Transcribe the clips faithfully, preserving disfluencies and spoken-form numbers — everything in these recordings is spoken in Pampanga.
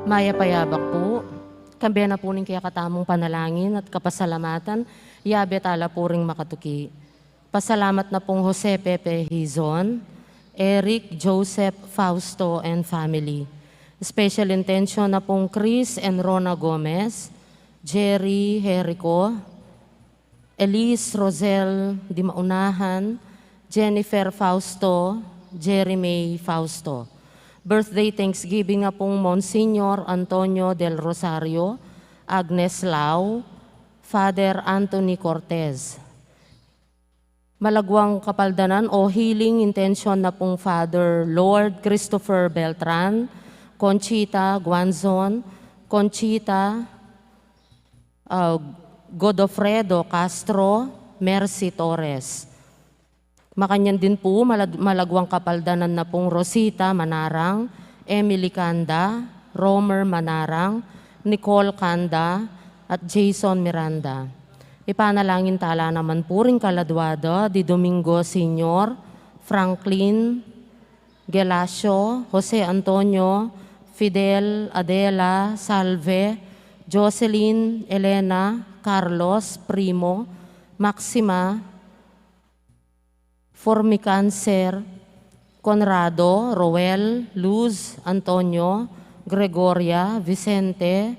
Mayap a yabak pu. Kambe na pu ning kekatamung panalangin at kapasalamatan, yabe tala pu ring makatuki. Pasalamat na pung Jose Pepe Hizon, Eric Joseph Fausto and family. Special intention na pung Chris and Rona Gomez, Jerry Jerico, Elise Rosel Dimaunahan, Jennifer Fausto, Jerry May Fausto. Birthday thanksgiving na pung Monsignor Antonio del Rosario, Agnes Lau, Father Anthony Cortez. Malagwang kapaldanan o healing intention na pung Father Lord Christopher Beltran, Conchita Guanzon, Conchita, ah, Godofredo Castro, Mercy Torres. Makanyan din pu, malad-, malagwang kapaldanan na pung Rosita Manarang, Emily Canda, Romer Manarang, Nicole Canda, at Jason Miranda. Ipanalangin tala naman pu ring kaladwa da, di Domingo Senior, Franklin, Gelasio, Jose Antonio, Fidel, Adela, Salve, Jocelyn, Elena, Carlos, Primo, Maxima, Formicancer, Conrado, Roel, Luz, Antonio, Gregoria, Vicente,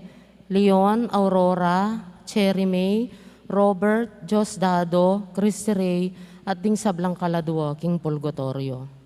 Leon, Aurora, Cherry May, Robert, Diosdado, Christy Ray, at ding sablang kaladwa king purgatorio.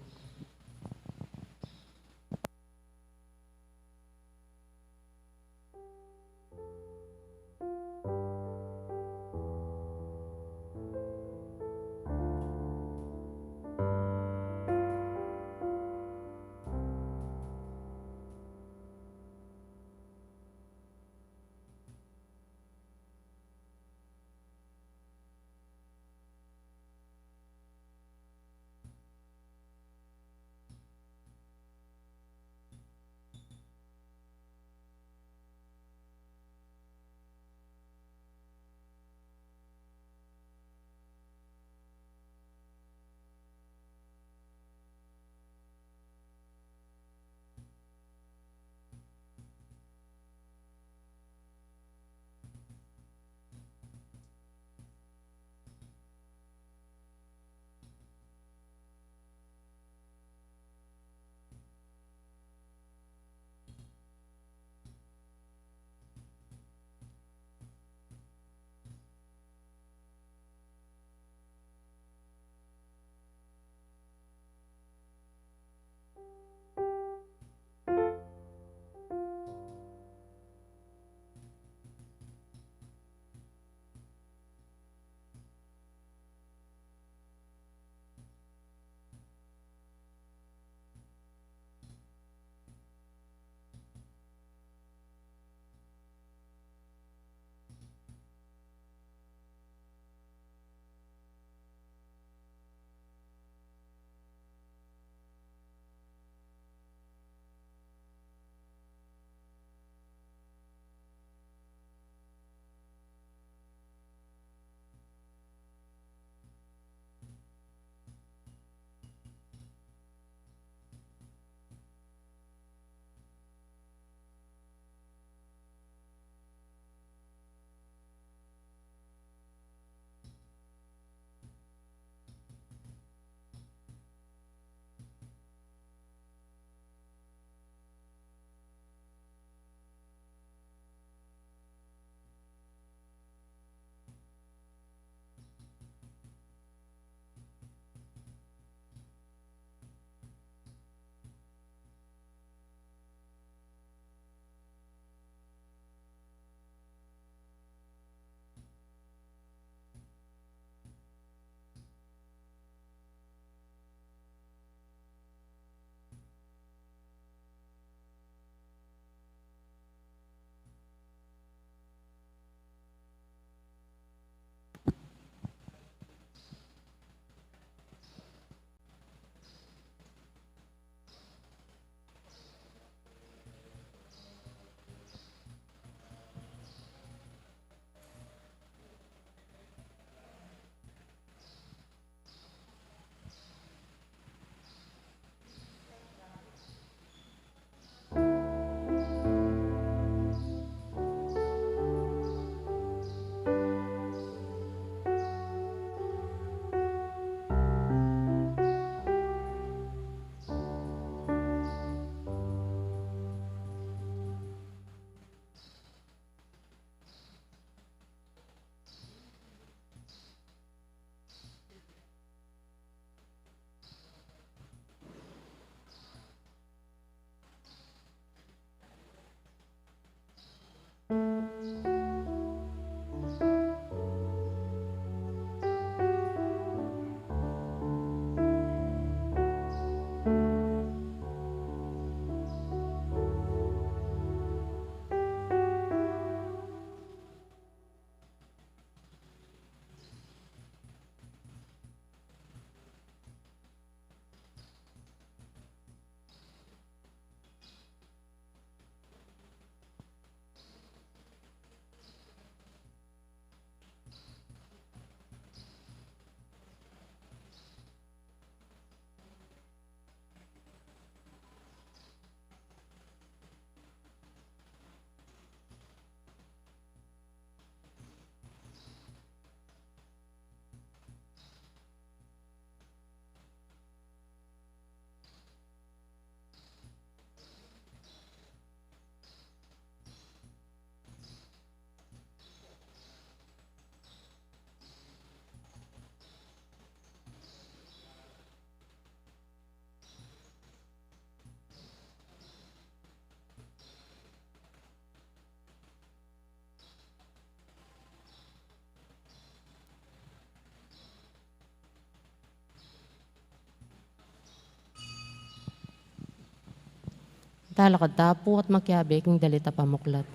Talakad ta pu at makiabe king dalit a pamuklat.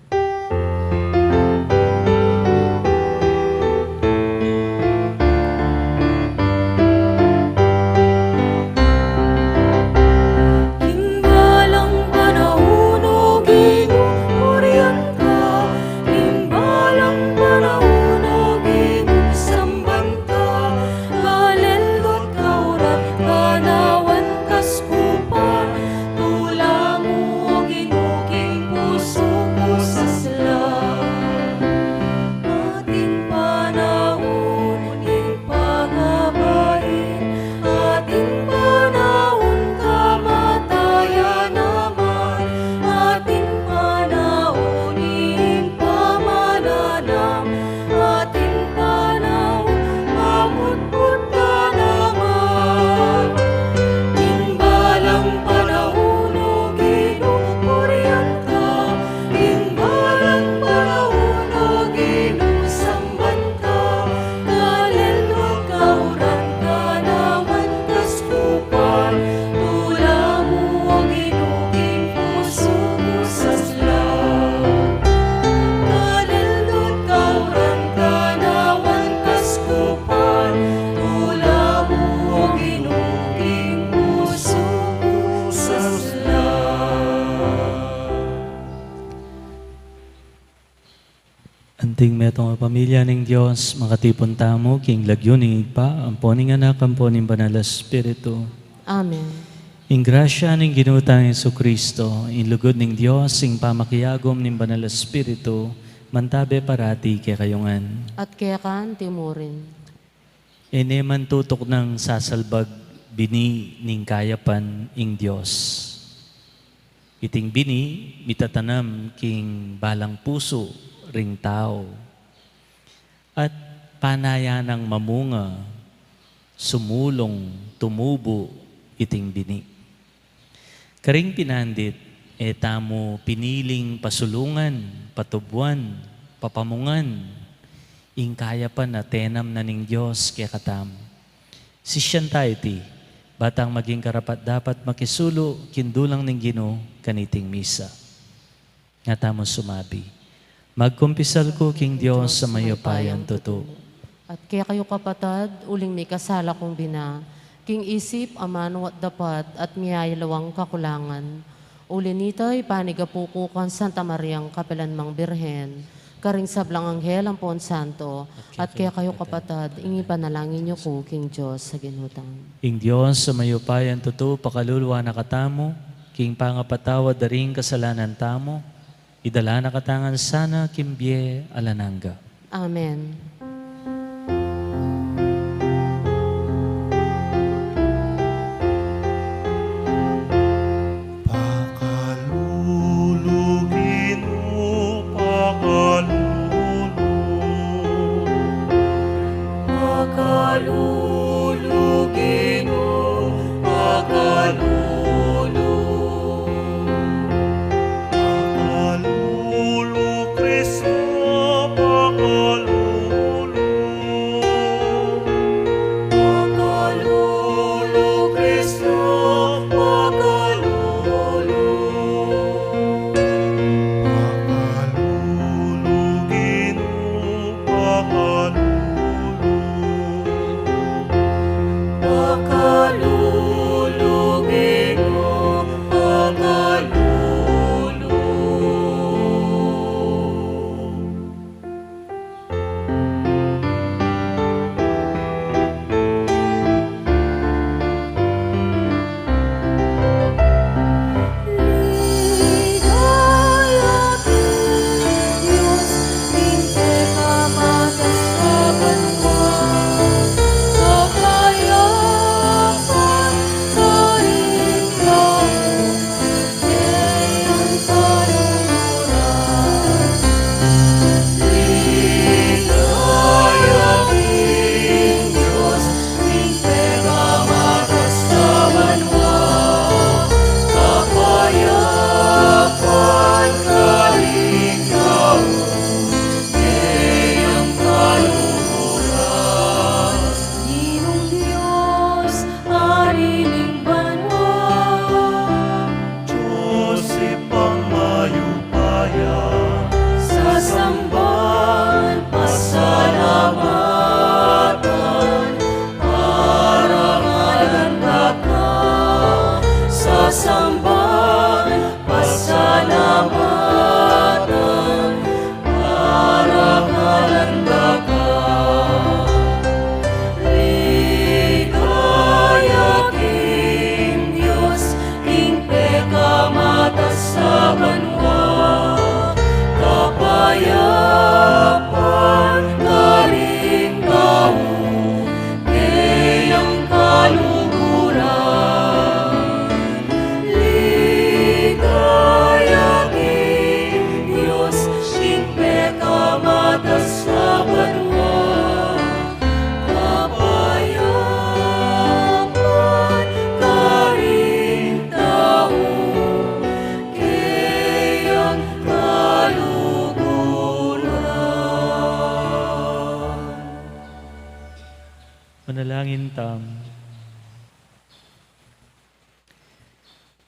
King balang panaun, O Ginu, purian ka. King balang panaun, O Ginu, samban ka. Kaleldu at kauran ka na wan kaskupan, tula mu, O Ginu, king pusu ku sasla. Atin panaun ing pangabain, atin panaun kamatayan naman, atin panaun ing pamananam, atin panaun mamutmut ka naman. Ing balang panaun, O Ginu, purian ka. Ing balang panaun, O Ginu, samban ka. Kaleldu at kauran ka na wan kaskupan, tula mu, O Ginu, king pusu ku sasla. Kaleldu at kauran ka na wan kaskupan, tula mu, O Ginu, king pusu ku sasla. Anting metung a pamilya ning Dios, makatipun tamu king lagyu ning Ibpa, ampo ning Anak, ampo ning Banal a Espiritu. Amen. Ing grasya ning Ginu tang Jesucristo, ing lugud ning Dios, ing pamakiagum ning Banal a Espiritu, mantabe parati kekayu ngan. At keka naman murin. E ne man tutuknang sasalbag bini ning kayapan ing Dios. Iting bini mitatanam king balang pusu ring tau, at panayan nang mamunga, sumulung, tumubu iting bini. Karing pinandit, e tamu piniling pasulungan, patubuan, papamungan ing kayapan a tenam na ning Dios kekatamu. Sisian ta iti, ba tang maging karapat-dapat makisulu king dulang ning Ginu kaniting misa. Nga tamu sumabi, magkumpisal ku king Dios a mayupayang tutu. At kekayu kapatad, uling mikasala kung bina, king isip, amanu at dapat, at miyayaliwang kakulangan. Uli nita, ipanigapu ku kang Santa Mariang kapilanmang Birhen, karing sablang anghel ampon santo, at kekayu kapatad, ing ipanalangin yu ku king Dios a Ginu tamu. Ing Dios a mayupayang tutu, pakalulu na katamu, king pangapatawad da ring kasalanan tamu, idala na katamu ngan sana king bie alang angga. Amen. Pakalulu, Ginu, pakalulu. Pakalulu, Ginu, pakalulu. Pakalulu, Kristo, pakalulu.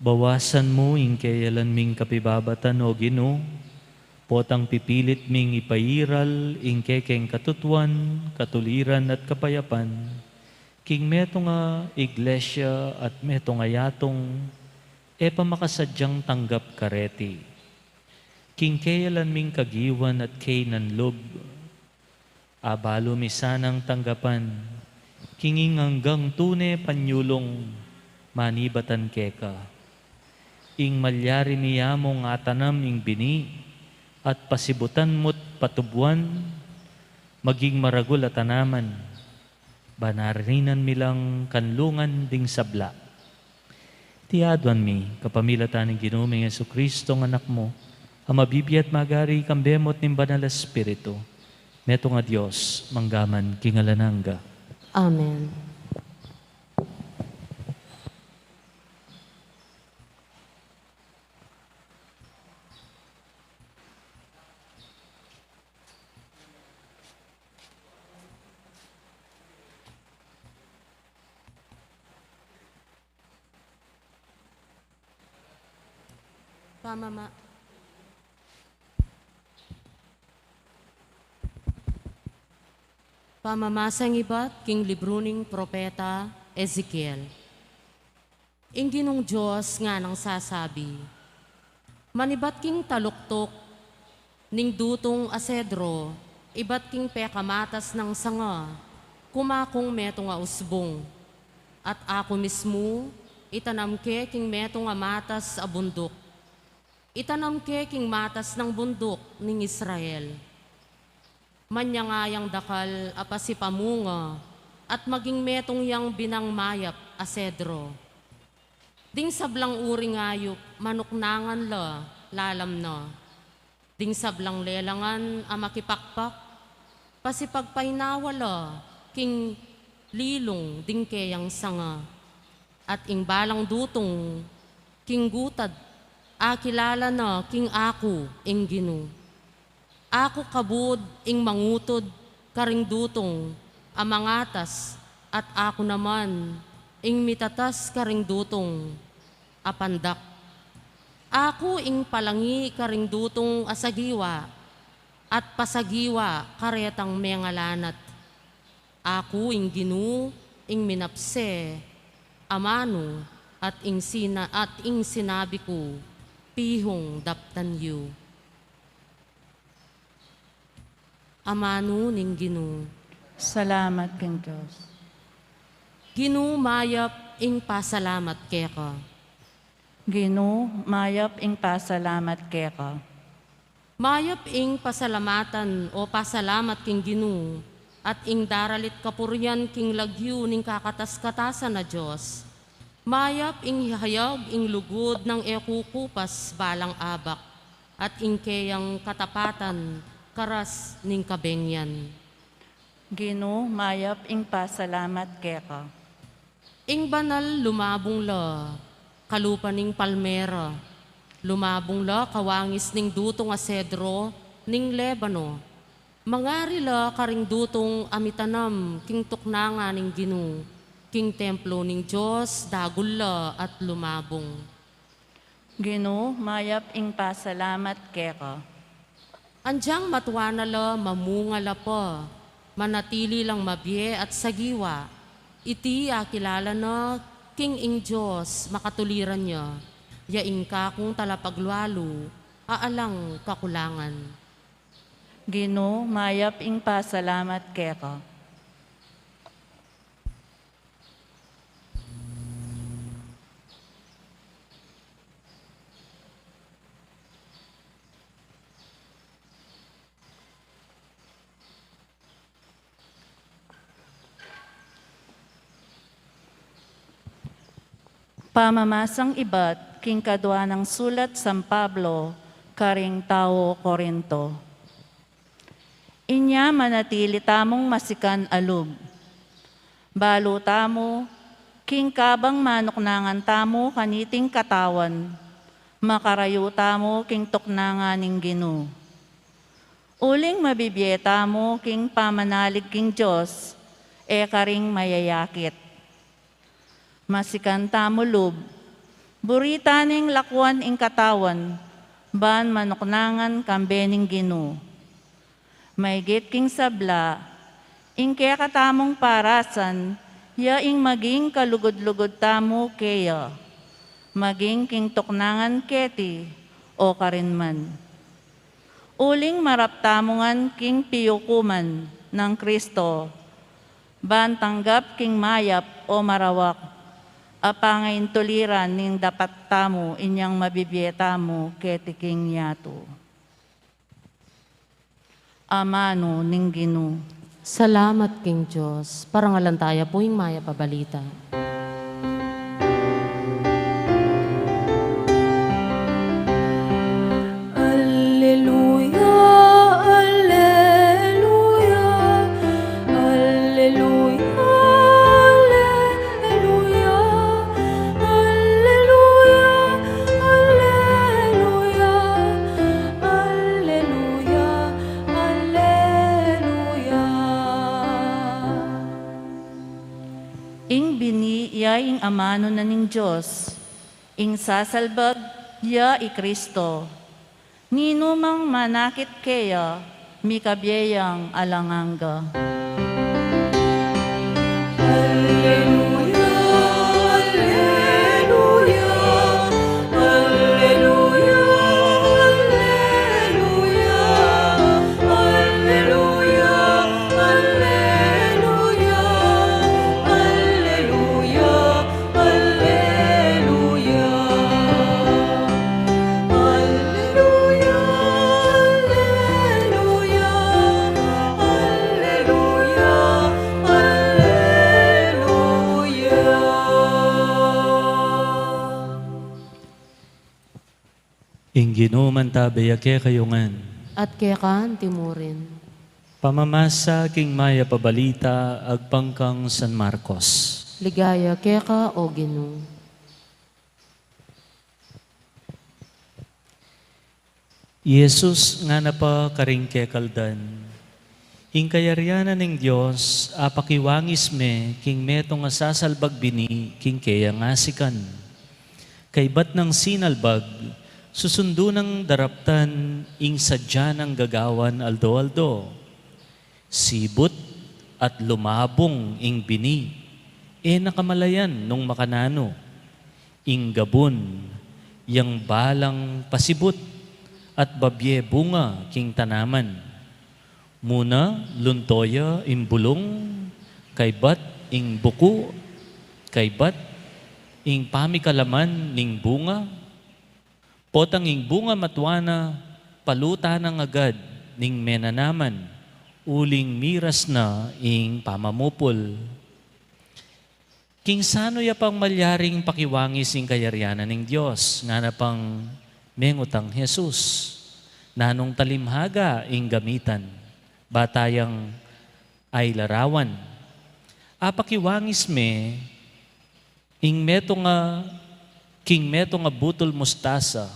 Bawasan mu ing keyalan ming kapibabatan, O Ginu, potang pipilit ming ipairal ing kekeng katutuan, katuliran at kapayapan, king metung a iglesia at metung a yatung e pa makasadyang tanggap kareti. King keyalan ming kagiwan at keynan lub, abalu mi sanang tanggapan king ing anggang tune panyulung manibatan keka. Ing malyari mi ya mung atanam ing bini at pasibutan mu't patubuan, maging maragul a tanaman, ban arinan mi lang kanlungan ding sabla. Iti aduan mi kapamilatan ning Ginu ming Jesucristo, a Anak mu, a mabibie at magari kambe mu at ning Banal a Espiritu, metung a Dios, mangga man king alang angga. Amen. Pamama-, pamamasang ibat king libru ning propeta Ezekiel. Ing Ginung Dios nganang sasabi, manibat king taluktuk ning dutung a sedro, ibat king pekamatas nang sanga, kumakung metung a usbung. At aku mismu, itanam ke king metung a matas a bunduk. Itanam ke king matas nang bunduk ning Israel. Manyangayang dakal a pasipamunga, at maging metung yang binang mayap a sedro. Ding sablang uring ayup, manuknangan la, lalam na. Ding sablang lelangan a makipakpak, pasipagpainawa la king lilung ding keyang sanga. At ing balang dutung king gutad, akilala na king aku ing Ginu. Aku kabud ing mangutud karing dutung a mangatas, at aku naman ing mitatas karing dutung a pandak. Aku ing palangi karing dutung a sagiwa, at pasagiwa karetang mengalanat. Aku ing Ginu ing minapse, amanu, at ing sina-, at ing sinabi ku, pihung daptan yu. Amanu ning Ginu. Salamat king Dios. Ginu, mayap ing pasalamat keka. Ginu, mayap ing pasalamat keka. Mayap ing pasalamatan o pasalamat king Ginu, at ing daralit kapurian king lagyu ning kakatas-katasan a Dios. Mayap ing ihayag ing lugud nang e kukupas balang abak, at ing keyang katapatan karas ning kabengyan. Ginu, mayap ing pasalamat keka. Ing banal lumabung la, kalupa ning palmera, lumabung la kawangis ning dutung a sedro ning Lebano. Mangari la karing dutung a mitanam king tuknangan ning Ginu, king templo ning Dios dagul la at lumabung. Ginu, mayap ing pasalamat keka. Anyang matua na la, mamunga la pa, manatili lang mabie at sagiwa. Iti akilala na king ing Dios makatuliran ya, ya ing kakung talapaglualu a alang kakulangan. Ginu, mayap ing pasalamat keka. Pamamasang ibat king kadua nang sulat San Pablo karing tau Corinto. Inya manatili tamung masikan a lub. Balu tamu, king kabang manuknangan tamu kaniting katawan, makarayu tamu king tuknangan ning Ginu. Uling mabibie tamu king pamanalig king Dios, e karing mayayakit. Masikan tamu lub, Buri ta ning lakuan ing katawan, ban manuknangan kambe ning Ginu. Maigit king sabla, ing kekatamung parasan, ya ing maging kalugud-lugud tamu keya, maging king tuknangan keti o karin man. Uling marap tamu ngan king piukuman nang Kristo, ban tanggap king mayap o marawak a pangaintuliran ning dapat tamu inyang mabibie tamu keti king yatu. Amanu ning Ginu. Salamat king Dios. Parangalan taya pu ing mayap a balita. Alleluia, alleluia, alleluia, alleluia, alleluia, alleluia, alleluia. Ing bini ya ing amanu na ning Dios, ing sasalbag ya i Kristo. Ninumang manakit keya, mikabie yang alang angga. Alleluia, alleluia, alleluia, alleluia, alleluia, alleluia, alleluia, alleluia. Alleluia, alleluia, alleluia, alleluia. Ing Ginu mantabe ya kekayu ngan. At keka antimurin. Pamamasa king mayap a balita agpang kang San Marcos. Ligaya keka, o Ginu. I Jesus ngana pa karing kekaldan, ing kayarian na ning Dios apakiwangis me king metung a sasalbag bini king keyang asikan. Kaybat nang sinalbag, susundu nang daraptan ing sadya nang gagawan aldo-aldo. Sibut at lumabung ing bini, e na kamalayan nung makananu. Ing gabun, yang balang pasibut at babie bunga king tanaman. Muna lunto ya ing bulung, kaybat ing buku, kaybat ing pamikalaman ning bunga. Potang ing bunga matua na, palutan na agad ning menanaman, uling miras na ing pamamupul. King sanu ya pang malyaring pakiwangis ing kayarian na ning Dios? Ngana pang mengutang Jesus. Nanung talimhaga ing gamitan? Ba tayang ay larawan. Apakiwangis me ing metung a, king metung a butul mustasa,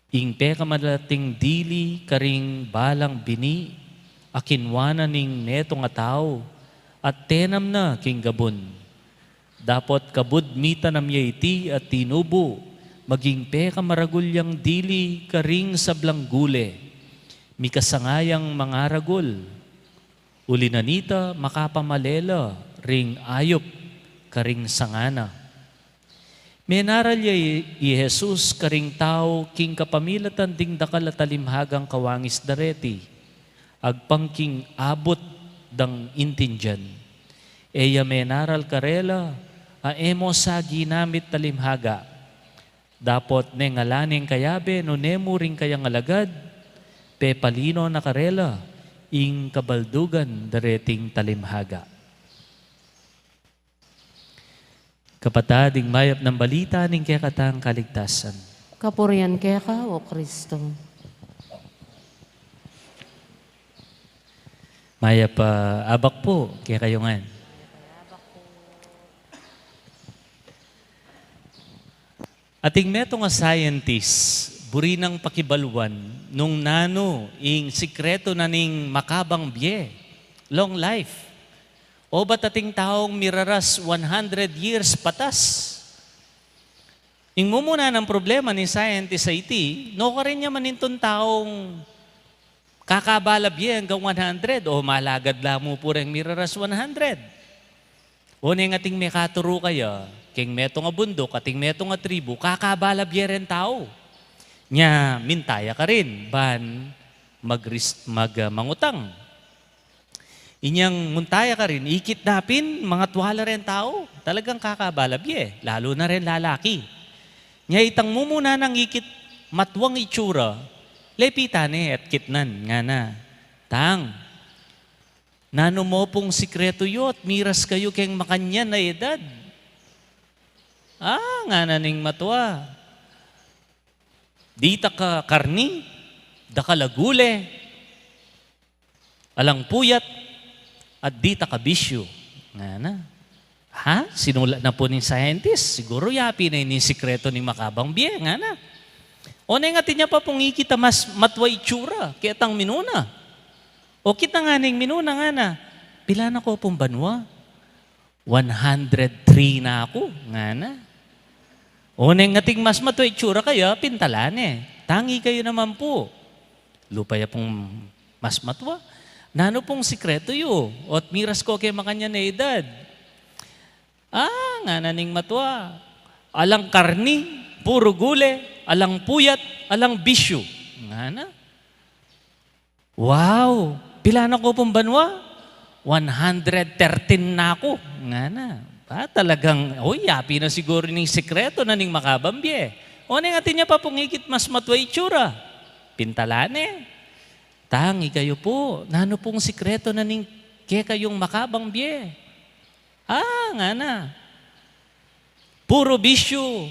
ing pekamalating dili karing balang bini a kinua na ning metung a tau, at tenam na king gabun. Dapot kabud mitanam ya iti at tinubu, maging pekamaragul yang dili karing sablang gule, mikasanga yang mangaragul. Uli na nita, makapamale la ring ayup karing sanga na. Menaral ya i, i Jesus karing tau king kapamilatan ding dakal a talimhagang kawangis dareti, agpang king abut dang intindian. E ya menaral karela a e mo sa ginamit talimhaga. Dapot ne ngalaning kayabe nune mu ring kayang alagad, pepalino na karela ing kabaldugan dareting talimhaga. Kapatad, ing mayap nang balita ning kekatang kaligtasan. Kapurian keka, o Kristo. Mayap a abak pu kekayu ngan. Ating metung a scientist, buri nang pakibaluan nung nanu ing sikretu na ning makabang bie, long life. Obat ating taung miraras one hundred years patas. Ing mumuna nang problema ning scientist a iti, nukarin ya man itang taung kakabala bie anggang one hundred, o malagad la mu pu reng miraras one hundred. O neng ating mekaturu kaya, keng metung a bunduk, ating metung a tribu, kakabala bie reng tau. Nya, minta ya karin, ban magris-, mag-, ah, mangutang. Inyang munta ya karin, ikit na pin, mangatua la reng tau, talagang kakabala bie, lalu na reng lalaki. Nya itang mumuna nang ikit matuang itsura, lepitan ne at kitnan, ngana, "Tang, nanu mu pung sikretu yu at miras kayu keng makanyan a edad?" "Ah," ngana ning matua, "dita ka karni, dakal a gule, alang puyat, at dita ka bisyu," ngana. Ha? Sinulat na pu ning scientist. Siguru yapin na ini ing sikretu ning makabang bie, ngana. O neng atin ya pa pung ikit a mas matua itsura ketang minuna. O kita ngana ning minuna, ngana, "Pilan na ko pung banua?" "One hundred three na ku," ngana. O neng ating mas matua itsura kaya, pintalan ne. "Tang, ikayu naman pu." Lupa ya pung mas matua. "Nanu pung sikretu yu at miras ko keng makanyan a edad?" "Ah," ngana ning matua, "alang karni, puru gule, alang puyat, alang bisyu," ngana. "Wow! Pilan na ko pung banua?" "One hundred thirteen na ku," ngana. Ba, talagang, uy, yapin na siguru ning sikretu na ning makabang bie. O neng atin ya pa pung ikit mas matua itsura. Pintalan ne. "Tang, ikayu pu, nanu pung sikretu na ning kekayung makabang bie?" "Ah," ngana, "puru bisyu,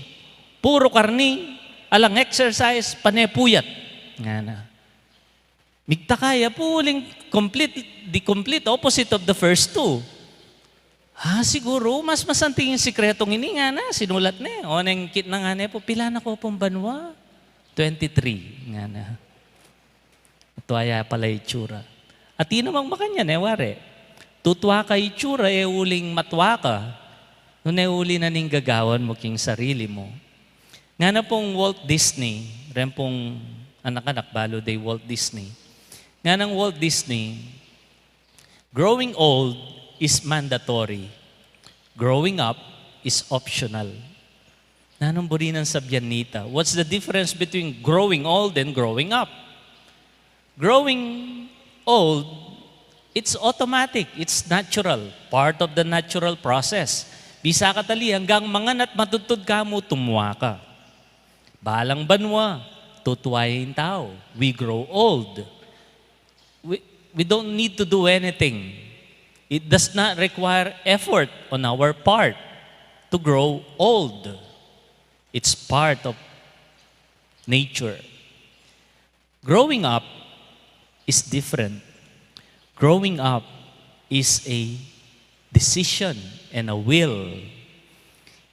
puru karni, alang exercise, pane puyat," ngana. Migtaka ya pu uling complete, the complete opposite of the first two. "Ah, siguru mas masanting ing sikretong ini," ngana, sinulat ne. O neng ikit na ngana pu, "Pilan na ko pung banua?" "Twenty-three," ngana. Matua ya pala itsura. Atin namang makanyan, e wari. Tutua ka itsura, e uling matua ka, nune uli na ning gagawan mu king sarili mu. Ngana pung Walt Disney, reng pung anak-anak balu de Walt Disney. Nganang Walt Disney, "Growing old is mandatory. Growing up is optional." Nanung buri nang sabian nita? What's the difference between growing old and growing up? Growing old, it's automatic, it's natural, part of the natural process. Bisa ka tali, anggang mangan at matudtud ka mu, tumua ka. Balang banua, tutua ing tau. We grow old. We, we don't need to do anything. It does not require effort on our part to grow old. It's part of nature. Growing up is different. Growing up is a decision and a will.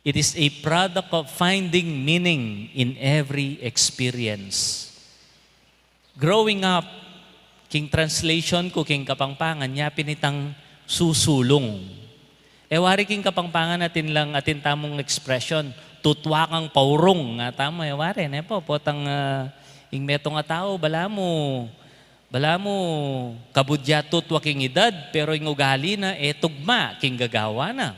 It is a product of finding meaning in every experience. Growing up, king translation ku king Kapampangan, nya pin itang susulung. E wari king Kapampangan atin lang, atin tamung expression, "Tutua kang paurung," nga tamu, e wari, ne pu, potang, ah, ing metung a tau, bala mu, bala mu, kabud ya tutua king edad, pero ing ugali na, e tugma king gagawan na.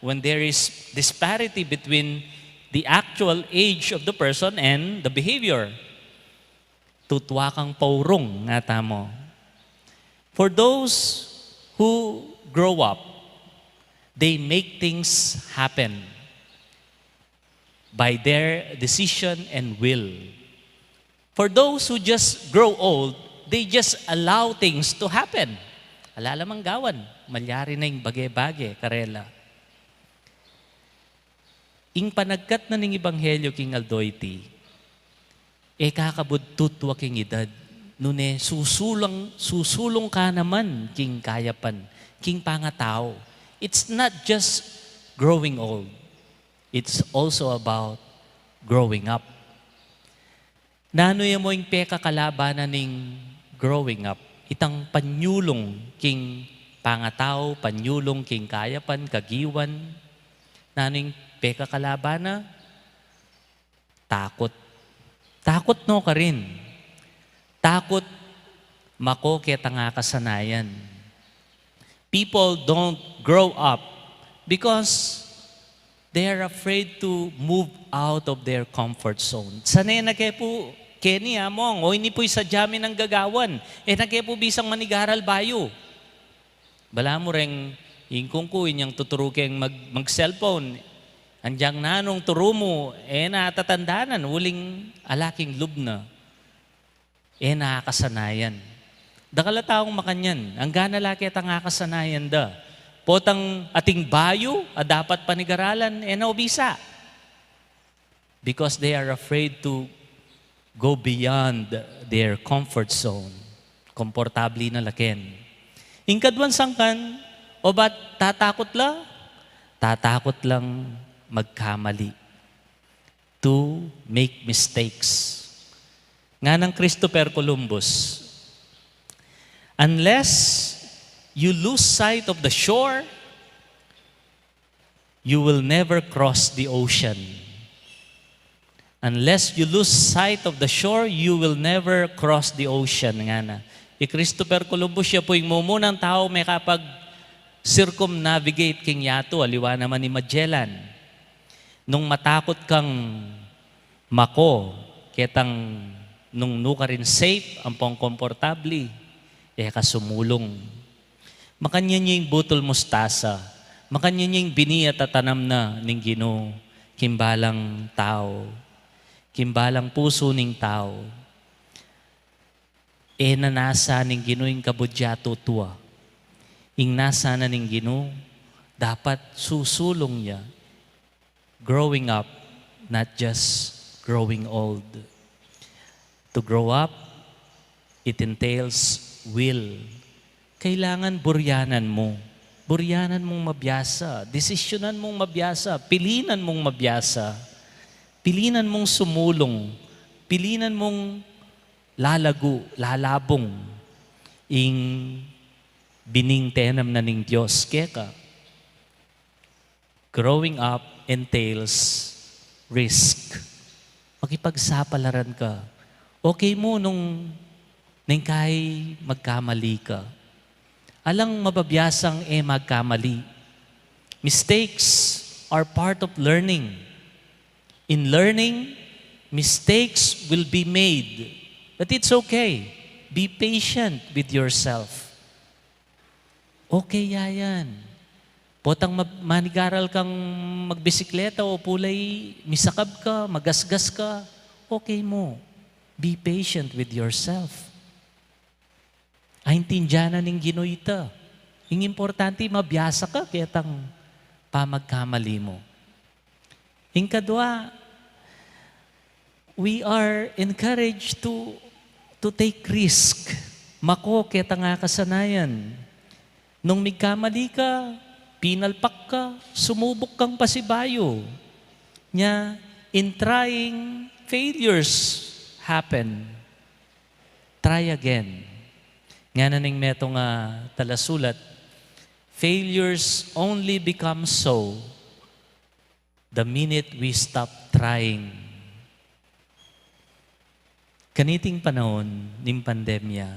When there is disparity between the actual age of the person and the behavior. "Tutua kang paurung," nga tamu. For those who grow up, they make things happen by their decision and will. For those who just grow old, they just allow things to happen. Ala la mang gawan, malyari na ing bage-bage karela. Ing panagkat na ning ebanghelyo king aldo iti, e ka kabud tutua king edad, nune susulung, susulung ka naman king kayapan, king pangatau. It's not just growing old. It's also about growing up. Nanu ya mu ing pekakalaban na ning growing up? Itang panyulung king pangatau, panyulung king kayapan, kagiwan. Nanu ing pekakalaban na? Takut. Takut no karin. Takut mako ketang akasanayan. People don't grow up because they are afraid to move out of their comfort zone. Sane na ke pu, keni among, o ini pu sadya mi nang gagawan. E na ke pu bisang manigaral bayu. Balamu reng ingkung ku, inyang tuturu keng mag-, mag-cellphone. Anyang nanung turu mu, e na tatandanan, uling ala king lub na. E na akasanayan. Dakal a taung makanyan, angga na la ketang akasanayan da. Potang ating bayu a dapat panigaralan, e na ubisa. Because they are afraid to go beyond their comfort zone. Komportable na la ken. Ing kaduang sangkan, o ba't tatakut la? Tatakut lang magkamali. To make mistakes. Nganang Christopher Columbus, "Unless you lose sight of the shore, you will never cross the ocean." "Unless you lose sight of the shore, you will never cross the ocean," ngana. I Christopher Columbus, ya pu ing mumunang tau mekapag-circumnavigate king yatu, aliwa naman i Magellan. Nung matakut kang mako, ketang nung nukarin safe ampong komportable, e ka sumulung. Makanyan ya ing butul mustasa, makanyan ya ing bini a tatanam na ning Ginu king balang tau, king balang pusu ning tau. E na nasa ning Ginu ing kabud ya tutua. Ing nasa na ning Ginu, dapat susulung ya. Growing up, not just growing old. To grow up, it entails will. Kailangan buryanan mu. Buryanan mung mabiasa. Desisyonan mung mabiasa. Pilinan mung mabiasa. Pilinan mung sumulung. Pilinan mung lalagu, lalabung ing bining tenam na ning Dios keka. Growing up entails risk. Makipagsapalaran ka. Okay mu nung neng kai magkamali ka. Alang mababiasang e magkamali. Mistakes are part of learning. In learning, mistakes will be made. But it's okay. Be patient with yourself. Okay ya yan. Potang ma-, manigaral kang magbisikleta o pulay misakab ka, magasgas ka, okay mu. Be patient with yourself. Aintindian na ning Ginu ita. Ing importante, mabiasa ka ketang pamagkamali mu. Ing kadua, we are encouraged to, to take risk. Mako ketang akasanayan. Nung migkamali ka, pinalpak ka, sumubuk kang pasibayu. Nya, in trying, failures happen. Try again. Ngana ning metung a talasulat, "Failures only become so the minute we stop trying." Kaniting panaun ning pandemya,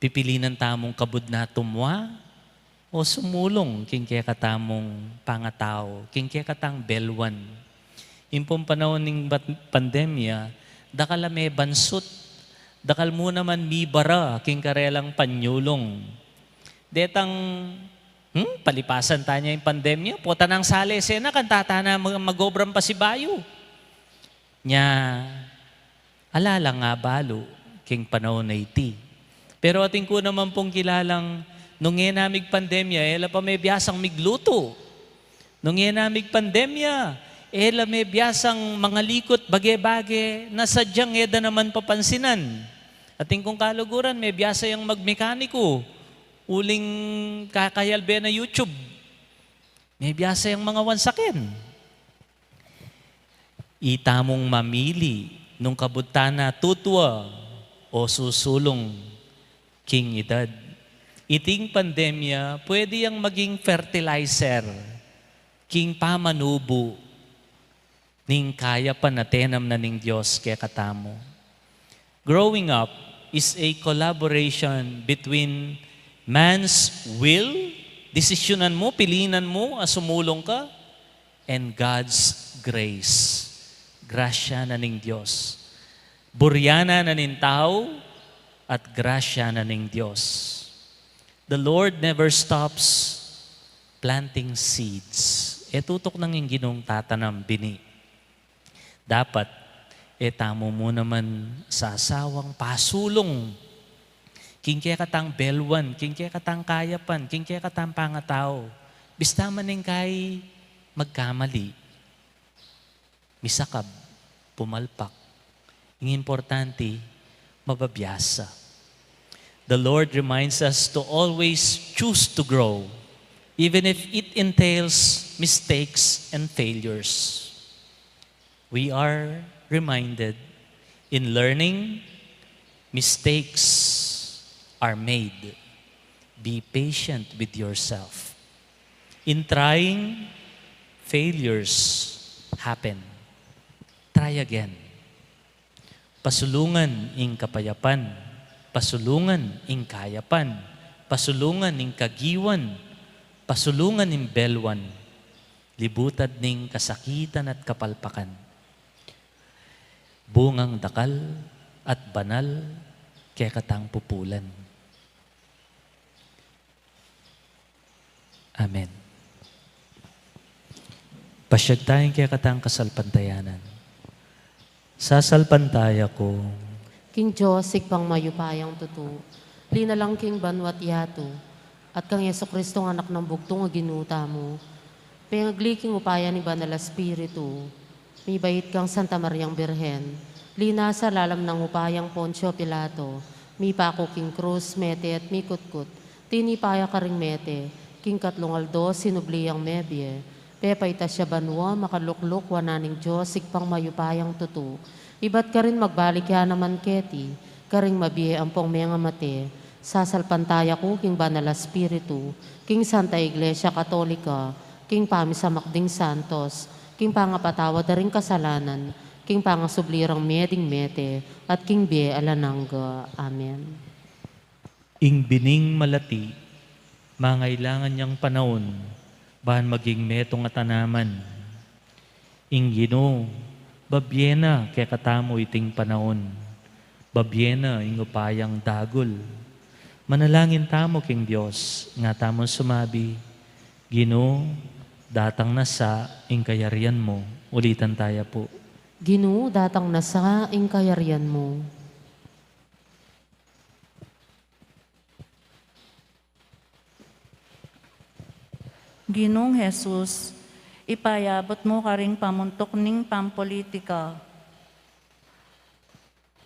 pipilinan tamung kabud na tumua o sumulung king kekatamung pangatau, king kekatang belwan. Ing pung panaun ning bat-, pandemya, dakal a mebansut, dakal mu naman mibara king karelang panyulung. Detang, hmm, palipasan ta ne ing pandemya, pota nang sale sena, kanta ta na mag-, mag-obra pasibayu. Nya, ala lang abalu king panaun a iti. Pero atin ku naman pung kilalang nung e na migpandemya, e la pa mebiasang miglutu. Nung e na migpandemya, e la mebiasang mangalikut bage-bage na sadyang e da naman papansinan. Atin kung kaluguran, mebiasa yang magmekaniku, uling kakayalbe na YouTube. Mebiasa yang mangawan saken. Itamung mamili nung kabud ta na tutua o susulung king edad. Iting pandemya, pwede yang maging fertilizer king pamanubu ning kayapan a tenam na ning Dios kekatamu. Growing up is a collaboration between man's will, desisyunan mu, pilinan mu a sumulung ka, and God's grace, grasya na ning Dios. Buryanan na ning tau at grasya na ning Dios. The Lord never stops planting seeds. E tutuknang ing Ginung tatanam bini. Dapat, e tamu mu naman sasawang pasulung king kekatang belwan, king kekatang kayapan, king kekatang pangatau. Bista man ing kai magkamali, misakab, pumalpak. Ing importante, mababiasa. The Lord reminds us to always choose to grow, even if it entails mistakes and failures. We are reminded, in learning, mistakes are made. Be patient with yourself. In trying, failures happen. Try again. Pasulungan ing kapayapan, pasulungan ing kayapan, pasulungan ing kagiwan, pasulungan ing belwan, libutad ning kasakitan at kapalpakan. Bungang dakal at banal kekatang pupulan. Amen. Pasyag tayang kekatang kasalpantayanan. Sasalpantaya ku king Dios, Ibpang mayupayang tutu, linalang king banua't yatu, at kang Jesucristo, Anak nang bugtung a Ginu tamu, pengagli king upaya ning Banal a Espiritu, mibait kang Santa Mariang Birhen, linasa lalam nang upayang Poncio Pilato, mipaku king krus, mete at mikutkut, tinipa ya karing mete, king katlung aldo sinubli yang mebie, pepaitas ya banua, makalukluk wanan ning Dios, Ibpang mayupayang tutu, ibat karin magbalik ya naman keti, karing mabie ampong mengamate. Sasalpantaya ku king Banal a Espiritu, king Santa Iglesia Katolika, king pamisamak ding santos, king pangapatawad da ring kasalanan, king pangasubli rang mie ding mete, at king bie alang angga. Amen. Ing bining malati, mangailangan yang panaun, ban maging metung a tanaman. Ing Ginu, babie na kekatamu iting panaun, babie na ing upayang dagul. Manalangin tamu king Dios, nga tamu sumabi, Ginu, datang na sa ing kayarian mu. Ulitan taya pu. Ginu, datang na sa ing kayarian mu. Ginung Jesus, ipayabut mu karing pamuntuk ning pampulitika,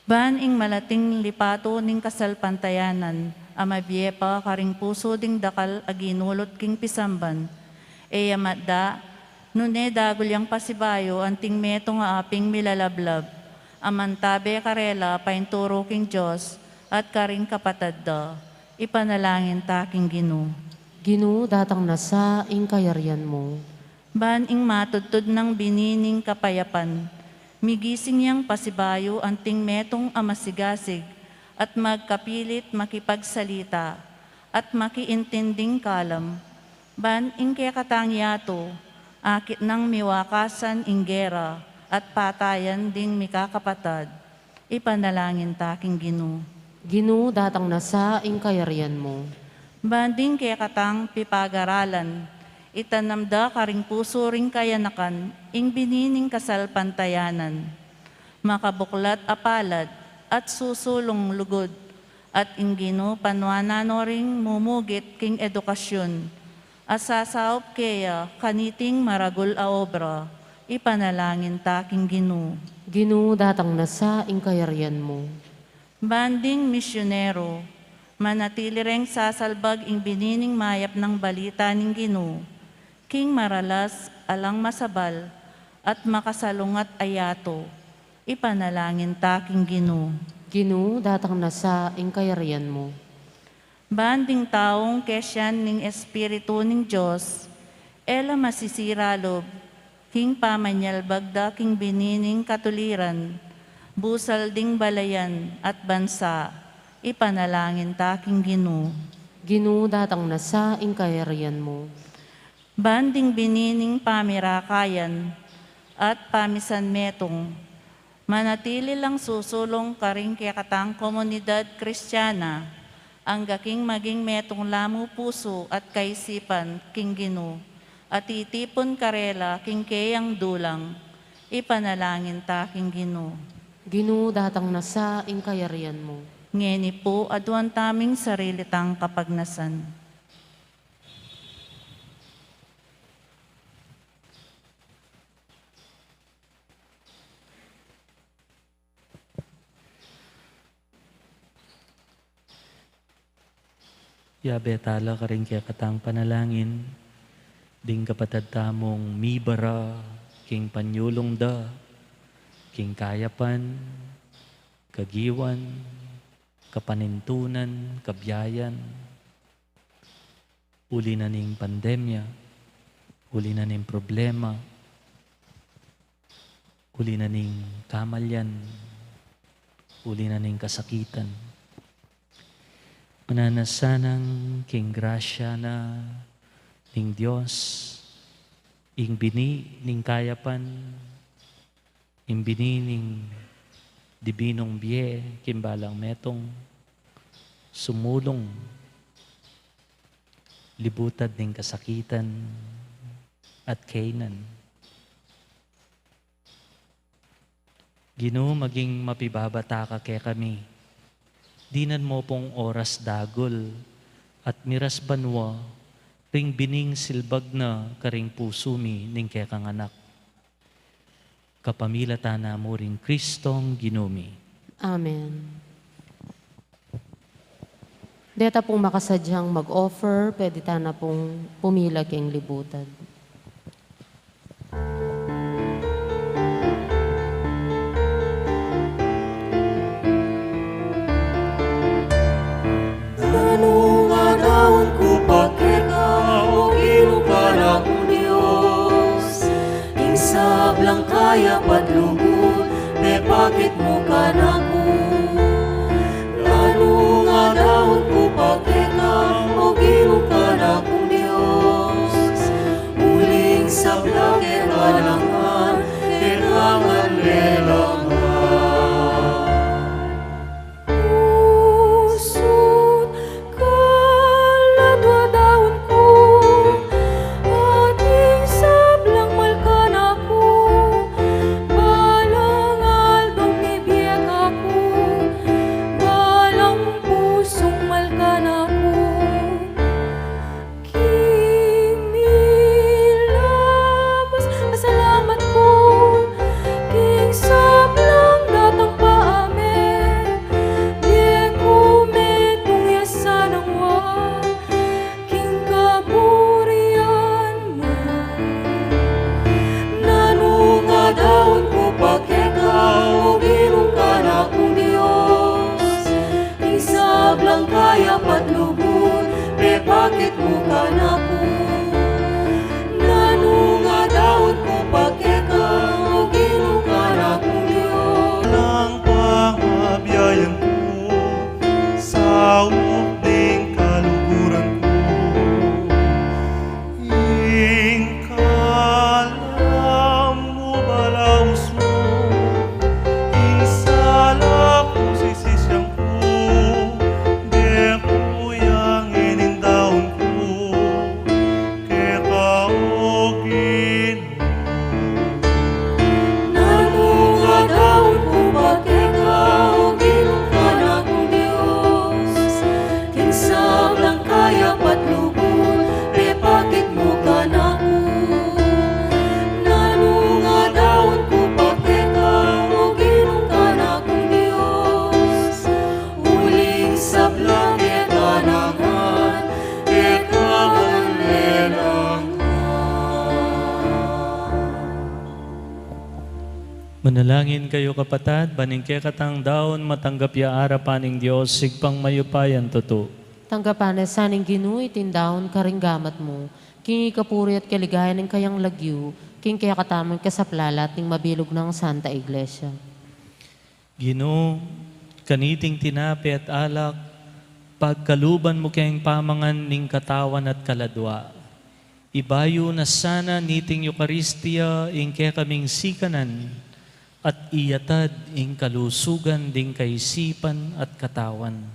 ban ing malating lipatu ning kasalpantayanan a mabie pa karing pusu ding dakal a ginulut king pisamban, e ya matda, nune dagul yang pasibayu anting metung a aping milalablab, a mantabe karela painturu king Dios at karing kapatad da. Ipanalangin ta king Ginu. Ginu, datang na sa ing kayarian mu. Ban ing matudtud nang bini ning kapayapan, migising yang pasibayu anting metung a masigasig at magkapilit makipagsalita at makiintinding kalam, ban ing kekatang yatu, akit nang miwakasan ing gera at patayan ding mikakapatad. Ipanalangin ta king Ginu. Ginu, datang na sa ing kayarian mu. Ban ding kekatang pipagaralan, itanam da karing pusu ring kayanakan ing bini ning kasalpantayanan, makabuklat a palad at susulung lugud, at ing Ginu panuanan no ring mumugit king edukasyun a sasaup keya kaniting maragul a obra. Ipanalangin ta king Ginu. Ginu, datang na sa ing kayarian mu. Ban ding misyunero, manatili reng sasalbag ing bini ning mayap nang balita ning Ginu king maralas, alang masabal at makasalungat a yatu. Ipanalangin ta king Ginu. Ginu, datang na sa ing kayarian mu. Ban ding taung kesian ning Espiritu ning Dios, e la masisira lub king pamanyalbag da king bini ning katuliran, busal ding balayan at bansa, ipanalangin ta king Ginu. Ginu, datang na sa ing kayarian mu. Ban ding bini ning pamirakayan at pamisanmetung, manatili lang susulung karing kekatang komunidad Kristiana, angga king maging metung la mu pusu at kaisipan king Ginu, at itipun karela king keyang dulang, ipanalangin ta king Ginu. Ginu, datang na sa ing kayarian mu. Ngeni pu, aduan taming sarili tang kapagnasan. Yabe tala karing kekatang panalangin ding kapatad tamung mibara king panyulung da king kayapan, kagiwan, kapanintunan, kabiayan, uli na ning pandemya, uli na ning problema, uli na ning kamalian, uli na ning kasakitan. Mananasanang king grasya na ning Dios, ing bini ning kayapan, ing bini ning dibinung bie king balang metung, sumulung, libutad ning kasakitan at kaynan. Ginu, maging mapibabata ka kekami. Dinan mu pung oras dagul at miras banua ring bining silbag na karing pusu mi ning kekang anak. Kapamilatan na mu ring Kristong Ginu mi. Amen. Deta pung makasadyang mag-offer, pwede tana pung pumila king libutad. Nanu nga daun ku pa keka, o Ginu kanaku Dios? Ing sablang kayap at lugud, pepakit mu kanaku. Nanu nga daun ku pa keka, o Ginu kanaku Dios? Uling sabla keka ngan, keka ngan lelangan. Pusut kaladua daun ku, ating sablang mal kanaku, balang aldong mibie kaku, balang pusung mal kanaku. Kimilabas a salamat ku king sablang datang pa amin, bie ku metung ya sanang wa king kaburian mu. Nanu nga daun ku pa keka, o Ginu kanaku Dios? Ing sablang kayap at lugud, pepakit mu kanaku. Nanu nga daun ku pa keka, o Ginu kanaku Dios? Nang pangabiayan ku, saup ding kaluguran ku. Ing kalam mu balaus mu, ing sala ku sisisian ku, de ku yang inindaun ku, keka o Ginu. Nanu nga daun ku pa keka, o Ginu kanaku Dios? King sablang kayap at lugud, pepakit mu kanaku. Nanu nga daun ku pa keka, o Ginu kanaku Dios? Uling sabla keka ngan, keka ngan lelangan. Manalangin kayu, kapatad, ban ing kekatang daun matanggap ya arapan ning Dios, Ibpang mayupayang tutu. Tanggapan na sa ning Ginu iting daun karing gamat mu, king ikapuri at kaligayan ning kayang lagyu, king kekatamung kasaplalan at ning mabilug nang Santa Iglesia. Ginu, kaniting tinape at alak, pagkaluban mu keng pamangan ning katawan at kaladua. Ibayu na sana niting Eukaristia ing kekaming sikanan at iyatad ing kalusugan ding kaisipan at katawan.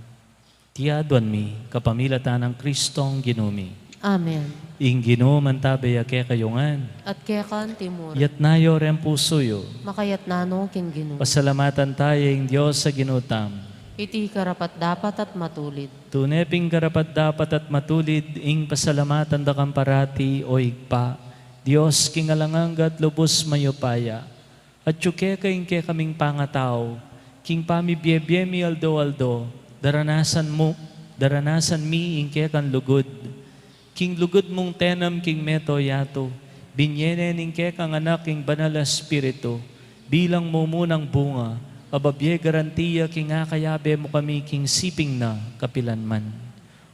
Iti aduan mi kapamilatan nang Kristong Ginu mi. Amen. Ing Ginu mantabe ya kekayu ngan. At keka naman. Yatna yu reng pusu yu. Makayatna no king Ginu. Pasalamatan taya ing Dios a Ginu tamu. Iti karapat-dapat at matulid. Tune pin karapat-dapat at matulid ing pasalamatan da kang parati, o Ibpa, Dios king alang angga at lubus mayupaya. Atyu keka ing kekaming pangatau, king pamibiebie mi aldo-aldo, daranasan mu, daranasan mi ing kekang lugud. King lugud mung tenam king meto yatu, binie ne ning kekang Anak ing Banal a Espiritu, bilang mumunang bunga, a babie garantia king akayabe mu kami king siping na kapilanman.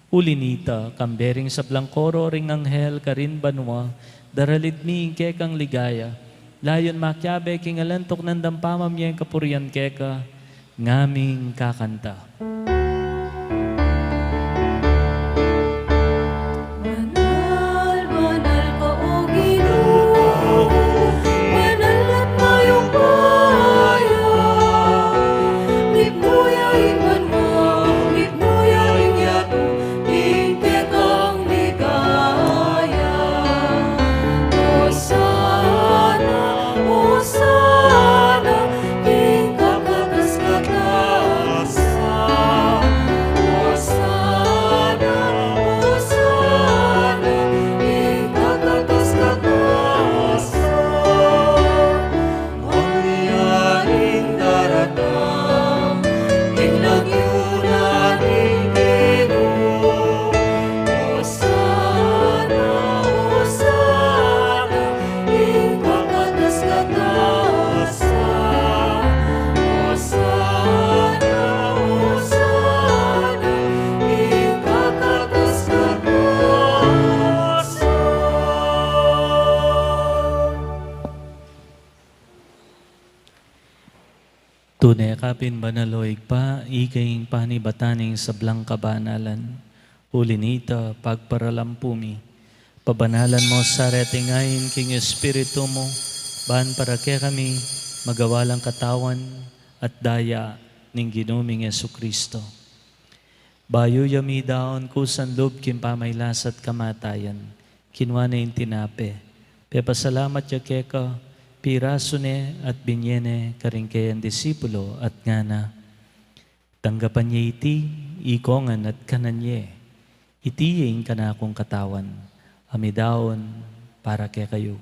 Uli nita, kambe ring sablang koro ring anghel karin banua, daralit mi ing kekang ligaya, layun makiabe king alang tuknang dang pamamie ing kapurian keka, ngaming kakanta. Banal, banal ka, O Ginu, banal at mayupaya. Mitmu ya ing banua, mitmu ya ing yatu, ing kekang ligaya. Osana, Osana, king kakatas-katasan. Osana, Osana, king kakatas-katasan. Maligaya ing daratang, ing lagyu na ning Ginu. Osana, Osana, ing kakatas-katasan. Osana, Osana, ing kakatas-katasan. Tune ka pin banal, o Ibpa, ika ing panibatan ning sablang kabanalan. Uli nita, pagparalampu mi, pabanalan mu sa reting ain king Espiritu mu, ban para kekami magawa lang katawan at daya ning Ginu ming Jesucristo. Bayu ya midaun kusa lub king pamailas at kamatayan, kinua ne ing tinape, pepasalamat ya keka, pirasu ne at binie ne karing kayang disipulo at ngana: Tanggapan ye iti, ikongan at kanan ye. Iti ya ing kanakung katawan, a midaun para kekayu.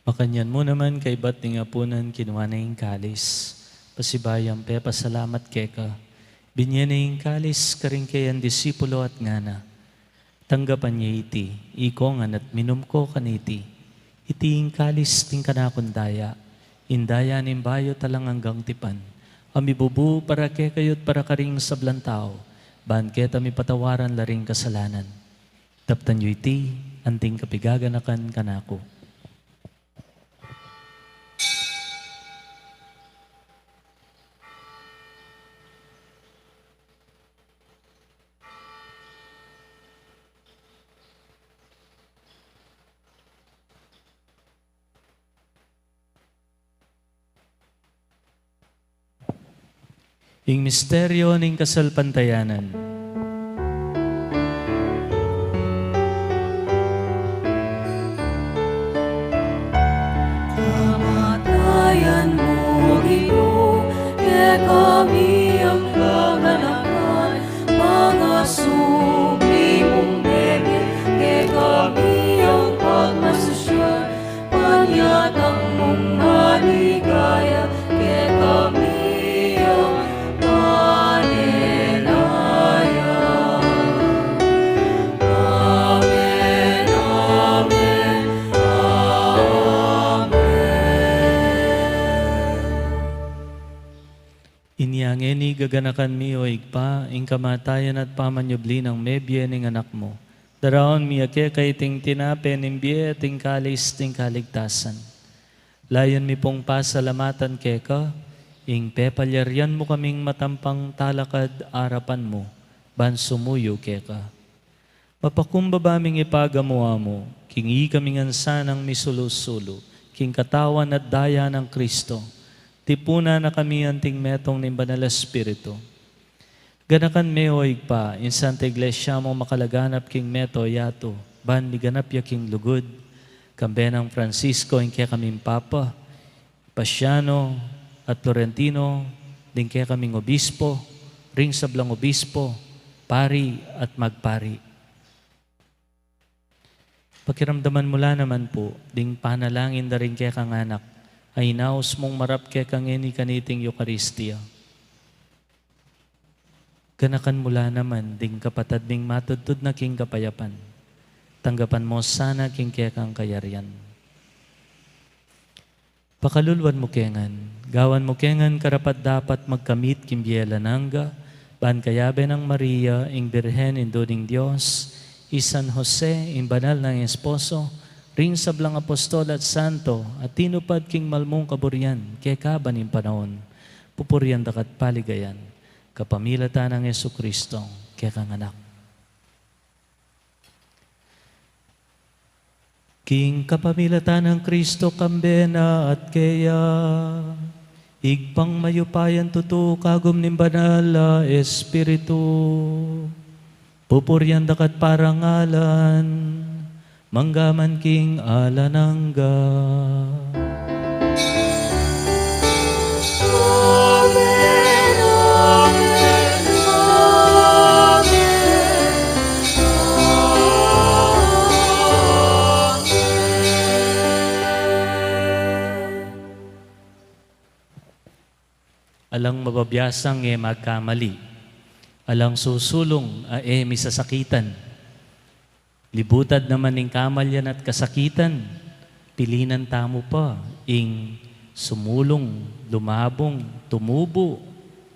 Makanyan mu naman, kaybat ning apunan, kinua ne ing kalis, pasibayu yang pepasalamat keka, binie ne ing kalis karing kayang disipulo at ngana: Tanggapan ye iti, ikongan at minum ko kaniti. Iti ing kalis ning kanakung daya, ing daya ning bayu at alang anggang tipan, a mibubu para kekayu at para karing sablang tau, ban keta mipatawaran la ring kasalanan. Daptan yu iti, anting kapigaganakan kanaku. Ing misteryo ning kasalpantayanan. Kamatayan mu, Ginu, kekami yang kaganakan, pangasubli mung mebie, kekami yang pagmasusyan, panyatang mung maligaya, kekami yang manenaya. Ngeni gaganakan mi, O Ibpa, ing kamatayan at pamanyubli nang mebie ning Anak mu. Daraun mi keka iting tinape ning bie at ing kalis ning kaligtasan. Layun mi pung pasalamatan keka ing pepalyarian mu kaming matampang talakad arapan mu ban sumuyu keka. Mapakumbaba ming ipagamu-amu king ikami ngan sanang misulu-sulu king katawan at daya nang Kristo. Tipunan na kami anting metung ning Banal a Espiritu. Ganakan me, O Ibpa, ing Santa Iglesia mu makalaganap king mabilug a yatu, ban miganap ya king lugud, kambe nang Francisco ing kekaming Papa, Pasiano at Florentino, ding kekaming obispo, ring sablang obispo, pari at magpari. Pakiramdaman mu la naman pu ding panalangin da ring kekang anak a inaus mung marap keka ngeni kaniting Eukaristia. Ganakan mu la naman ding kapatad ming matudtud na king kapayapan. Tanggapan mu sana king kekang kayarian. Pakaluluan mu ke ngan, gawan mu ke ngan karapat-dapat magkamit king bie alang angga, ban kayabe nang Maria, ing Birhen, Indu ning Dios, i San Jose, ing banal nang esposo, ring sablang apostol at santo, a tinupad king malmung kaburian keka ban ing panaun, pupurian daka at paligayan, kapamilatan nang Jesucristo, kekang Anak. King kapamilatan nang Kristo, kambe na at keya, Ibpang mayupayang tutu, kagum ning Banal a Espiritu, pupurian daka at parangalan, mangga man king alang angga. Amen, amen, amen. Alang mababiasang e magkamali. Alang susulung a e misasakitan. Libutad naman ning kamalian at kasakitan, pilinan tamu pa ing sumulung, lumabung, tumubu,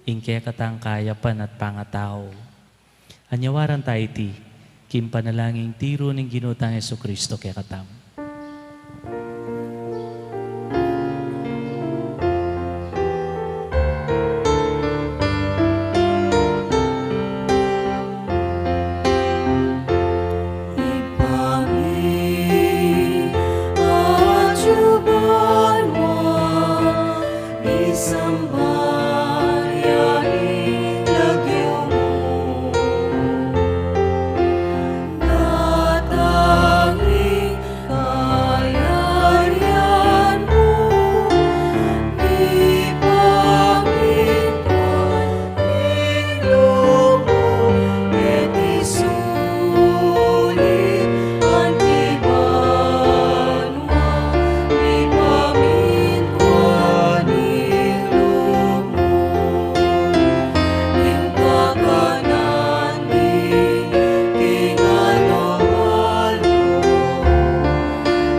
ing kekatang kayapan at pangatau. Anyawaran ta iti king panalangin tiru ning Ginu tang Jesucristo kekatamu. Ibpa mi, atiu banua, misamban ya ing lagyu mu. Datang ing kayarian mu, mipamintuan ing lub mu, keti sulip anti banua, mipamintuan ing lub mu. Ing kakanan mi king aldo-aldo,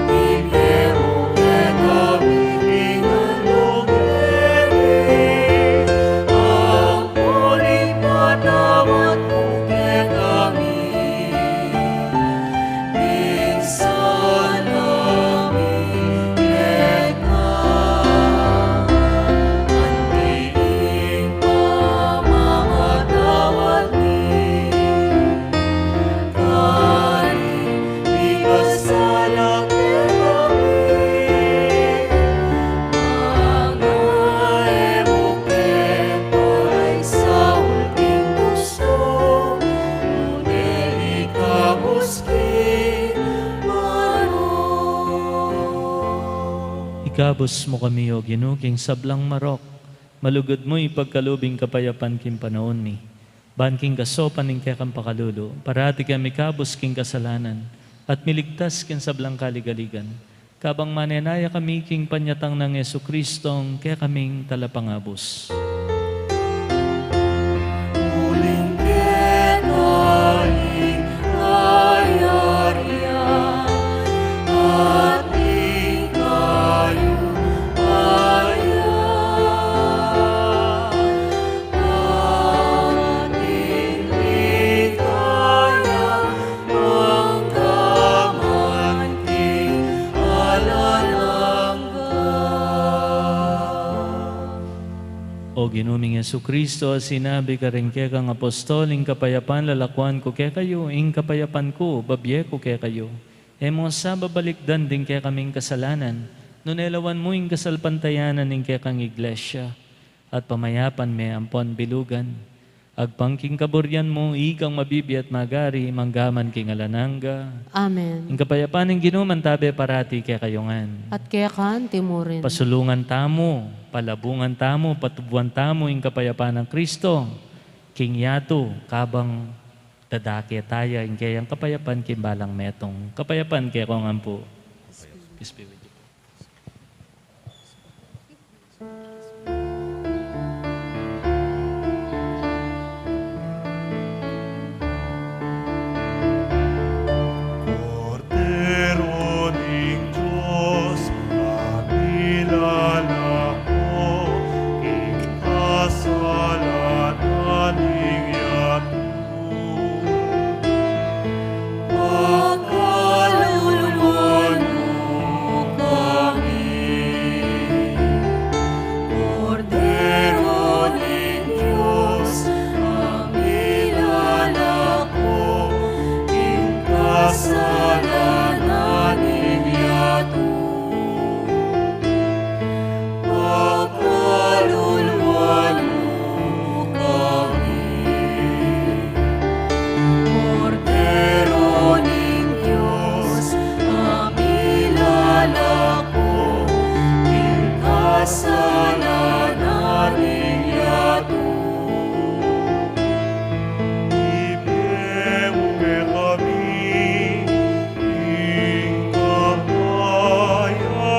ibie mu kekami king aldo ngeni, ampon ipatawad mu kekami ing sala mi keka, anti ing pamamatawad mi karing mikasala kekami, manga e mu ke paisaul king tuksu, nune ikabus king marok. Ikabus mu kami, O Ginu, king sablang marok. Malugud mu ipagkalub ing kapayapan king panaun mi. Ban king kasaupan ning kekang pakalulu, parati keng mikabus king kasalanan, at miligtas king sablang kaligaligan. Kabang manenaya kami king panyatang nang Jesucristong kekaming Talapangabus. Uling keka ing kayarian at ing kayupayan, O Ginu ming Jesucristo, a sinabi karing kekang apostol, ing kapayapan lalakwan ku kekayu, ing kapayapan ku babie ku kekayu. E mu sa babalikdan ding kekaming kasalanan, nune lawan mu ing kasalpantayanan ning kekang Iglesia, at pamayapan me ampon bilugan. Agpang king kaburian mu, ikang mabibie at magari, mangga man king alang angga. Amen. Ing kapayapan ning Ginu mantabe parati kekayu ngan. At keka naman murin. Pasulungan tamu, palabungan tamu, patubuan tamu ing kapayapan nang Kristo king yatu, kabang dadake taya ing keyang kapayapan king balang metung. Kapayapan kekongan pu. Peace be with you. Kordero ning Dios, a milalako king kasalanan ning yatu. Pakaluluan mu kami, Kordero ning Dios, a milalako king kasalanan ning yatu. Pakaluluan mu kami, Kordero ning Dios, a milalako king kasalanan ning yatu. Ibie mu kekami ing kapayapan.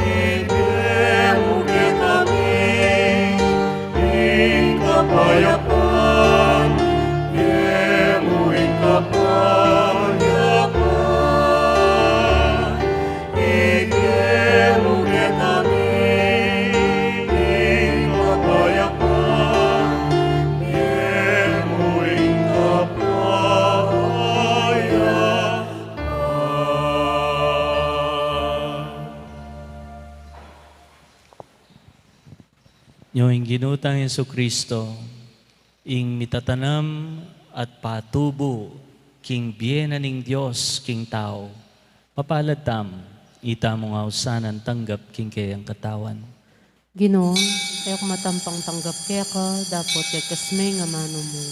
Ibie mu kekami ing kapayapan. Ibie mu ing kapayapan. Ibie mu kekami ing kapayapan. Ibie mu ing kapayapan. Nyo ing Ginu tang Jesucristo, ing mitatanam at patubu king bie na ning Dios king tau. Mapalad tamu, itamu nga ausan a tanggap king keyang katawan. Ginu, e ku matampang tanggap keka, dapot yagkas me ing amanu mu,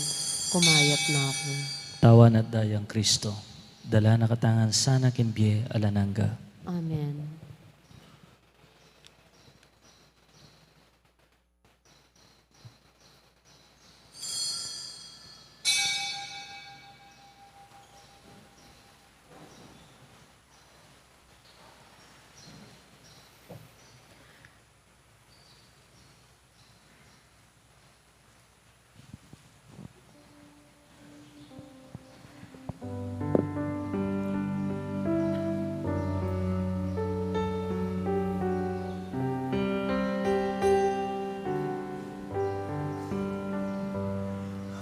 kumayap na ku. Katawan at dayang Kristo, dala na katamu ngan sana king bie alang angga. Amen.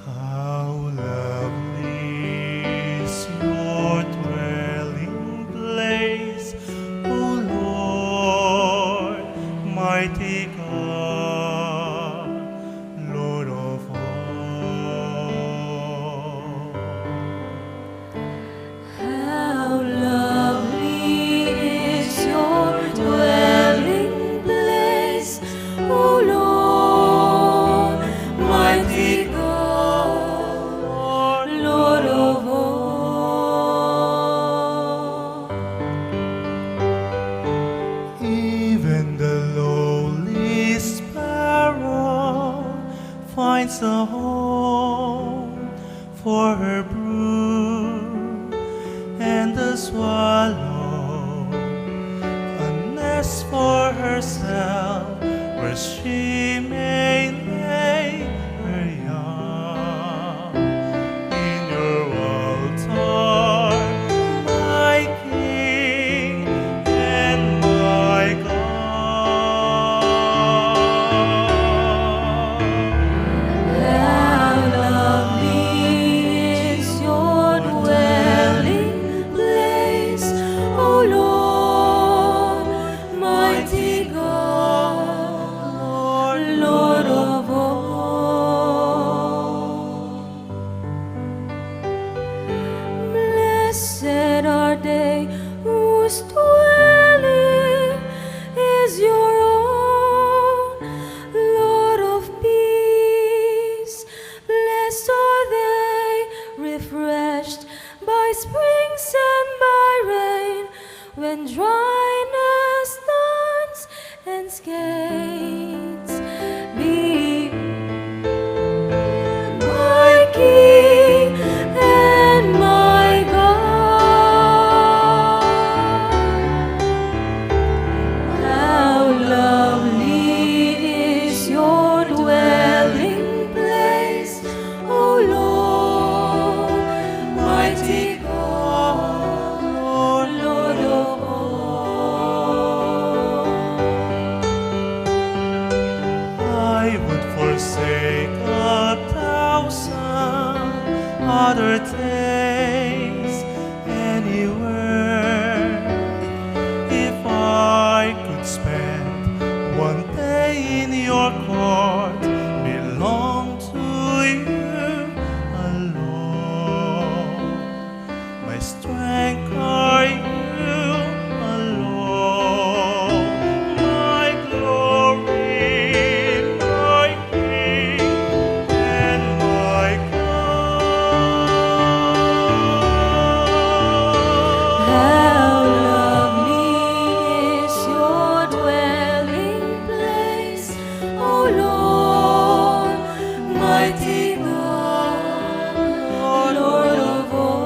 How lovely is your dwelling place, O Lord, mighty God, Lord of all. How lovely is your dwelling place, O Lord, mighty God, Lord of all. Even the lowly sparrow finds a home for her brood, and the swallow a nest for herself, where she may lay her young. In your altar, my King and my God. How lovely is your dwelling place, O Lord, mighty God. dwelling is your own, Lord of peace. Blessed are they refreshed by springs and by rain, when dryness dawns and skates be my King and my God. How lovely is your dwelling place, O Lord, mighty God, Lord of all. I would forsake a thousand other things anywhere if I could spend one day in your court. Belong to you alone. My strength are you alone, my glory, my King, and my God. How lovely is your dwelling place, O Lord, mighty God, Lord of all.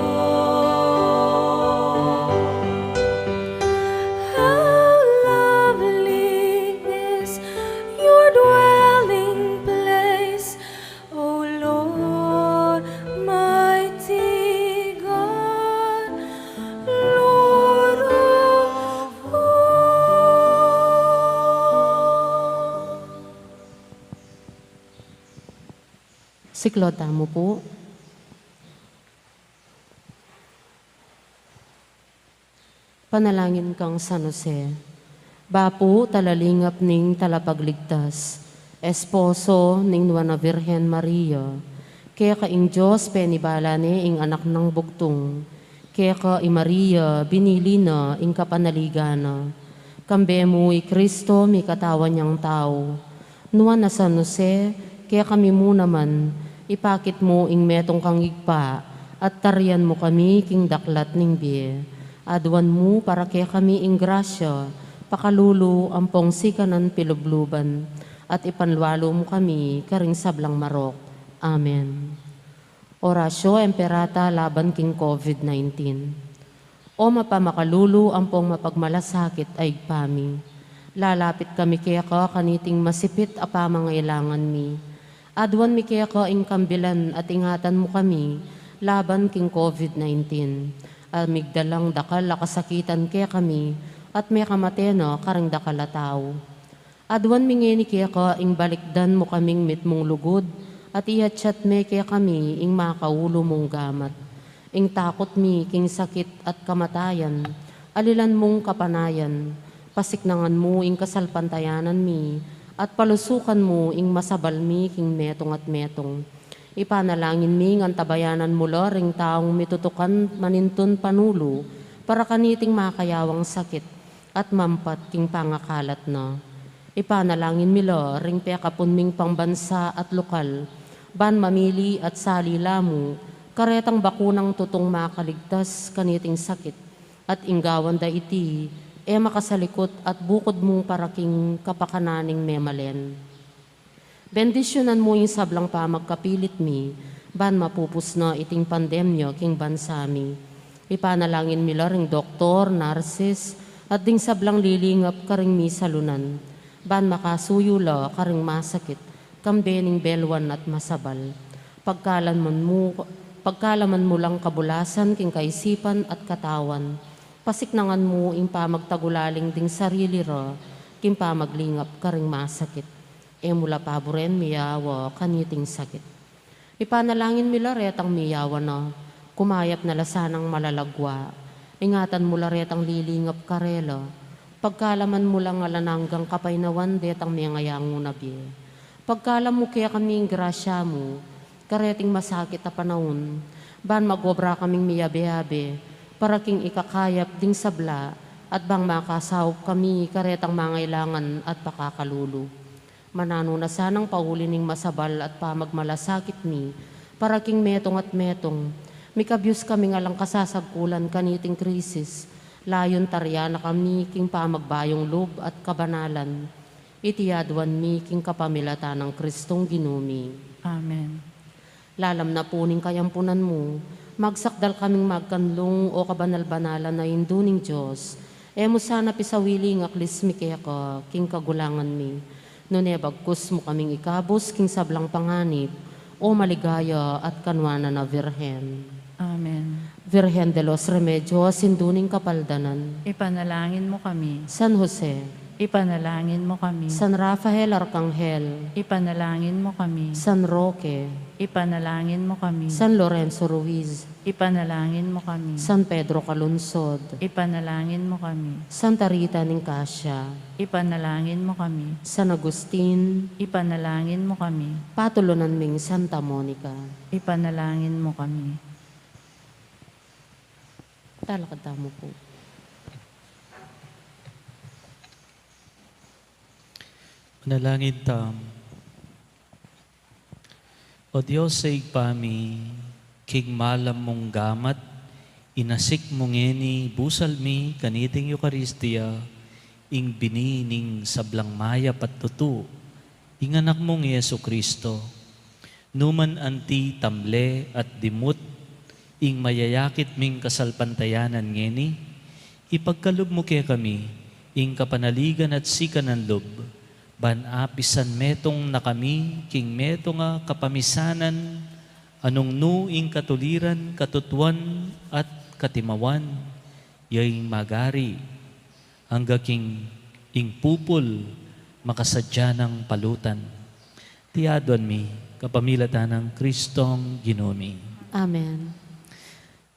How lovely is your dwelling place, O Lord, mighty God, Lord of all. Siklaud tamu pu. Panalangin kang San Jose. Bapu, talalingap ning Talapagligtas, esposo ning Nuan a Virgen Maria, keka ing Dios penibala ne ing Anak nang bugtung, keka i Maria binili na ing kapanaligan na, kambe mu i Cristo mikatawan yang tau. Nuan a San Jose, kekami mu naman, ipakit mu ing metung kang Ibpa, at tarian mu kami king daklat ning bie. Aduan mu para kekami ing grasya, pakalulu ampong sikanan pilubluban, at ipanlualu mu kami karing sablang marok. Amen. Oratio Imperata laban king COVID nineteen. O mapamakalulu ampong mapagmalasakit a Ibpa mi, lalapit kami keka kaniting masipit a pamangailangan mi. Aduan mi keka ing kambilan at ingatan mu kami laban king COVID nineteen, a migdalang dakal a kasakitan kekami at mekamate na karing dakal a tau. Aduan mi ngeni keka ing balikdan mu kaming mitmung lugud, at iatyat me kekami ing makaulu mung gamat. Ing takut mi king sakit at kamatayan, alilan mung kapanayan, pasiknangan mu ing kasalpantayanan mi, at palusukan mu ing masabal mi king metung at metung. Ipanalangin mi ngan tabayanan mu la ring taung mitutukan manintun panulu para kaniting makayawang sakit, at mampat king pangakalat na. Ipanalangin mi la ring pekapun ming pambansa at lokal, ban mamili at sali la mu karetang bakunang tutung makaligtas kaniting sakit, at ing gawan da iti e makasalikut at bukud mu para king kapakanan ning memalen. Bendisyunan mu ing sablang pamagkapilit mi, ban mapupus na iting pandemya king bansa mi. Ipanalangin mi la ring doktor, narsis, at ding sablang lilingap karing misalunan, ban makasuyu la karing masakit, kambe ning belwan at masabal. Pagkalaman mu, pagkalaman mu lang kabulasan king kaisipan at katawan, pasiknangan mu ing pamagtagulaling ding sarili ra, king pamaglingap karing masakit. E mu la paburen miyawa kaniting sakit. Ipanalangin mi la retang miyawa na, kumayap na la sanang malalagwa. Ingatan mu la retang lilingap karela. Pagkalaman mu lang alang anggang kapaynawan detang mengayangu na bie. Pagkalam mu kekami ing grasya mu, kareting masakit a panaun, ban magobra kaming miyabe-abe, para king ikakayap ding sabla, At bang makasaup kami karetang mangailangan at pakakalulu. Mananu na sanang pauli ning masabal at pamagmalasakit mi, para king metung at metung, mikabyus kaming alang kasasagkulan kaniting krisis, layun taryan na kami king pamagbayung lub at kabanalan. Iti aduan mi king kapamilatan nang Kristong Ginu mi. Amen. Lalam na pu ning kayampunan mu, magsakdal kaming magkanlung, o kabanal-banalan a Indu ning Dios. E mu sana pisawili ing aklis mi keka king kagulangan mi, nune bagkus mu kaming ikabus king sablang panganib, o maligaya at kanuanan a Virgen. Amen. Virgen de los Remedios, Indu ning Kapaldanan. Ipanalangin mu kami. San Jose. Ipanalangin mu kami. San Rafael Arkanghel. Ipanalangin mu kami. San Roque. Ipanalangin mu kami. San Lorenzo Ruiz. Ipanalangin mu kami. San Pedro Calungsod. Ipanalangin mu kami. Santa Rita ning Cascia. Ipanalangin mu kami. San Agustin. Ipanalangin mu kami. Patulunan ming Santa Monica. Ipanalangin mu kami. Talakad tamu pu. Manalangin tamu. O Dios a Ibpa mi, king malam mung gamat, inasik mu ngeni busal mi kaniting Eukaristia, ing bini ning sablang mayap at tutu, ing Anak mung Jesucristo. Nu man anti tamle at dimut ing mayayakit ming kasalpantayanan ngeni, ipagkalub mu kekami ing kapanaligan at sikanan lub, ban apisan metung na kami king metung a kapamisanan, a nung nu ing katuliran, katutuan at katimawan, ya ing magari, angga king ing pupul makasadya nang palutan. Iti aduan mi kapamilatan nang Kristong Ginu mi. Amen.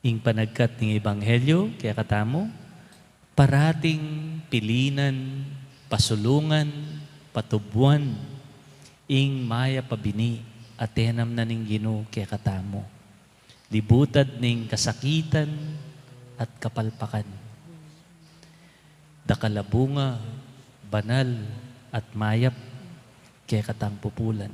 Ing panagkat ning Ebanghelyo kekatamu, parating pilinan, pasulungan, patubuan ing mayap a bini a tenam na ning Ginu kekatamu. Libutad ning kasakitan at kapalpakan. Dakal a bunga, banal at mayap, kekatang pupulan.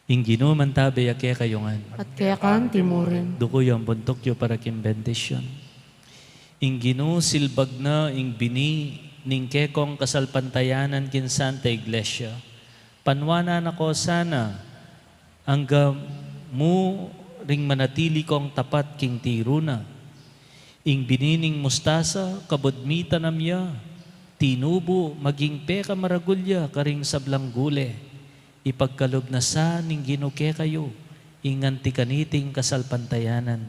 Ing Ginu mantabe ya kekayu ngan. At keka anti murin. Duku yu ing buntuk yu para king bendisyun. Ing Ginu silbag na ing bini ning kekong kasalpantayanan king Santa Iglesia. Panuanan na ko sana, angga mu ring manatili kong tapat king tiru na. Ing bini ning mustasa, kabud mitanam ya, tinubu, maging pekamaragul ya karing sablang gule. Ipagkalub na sa ning Ginu kekayu ing anti kaniting kasalpantayanan.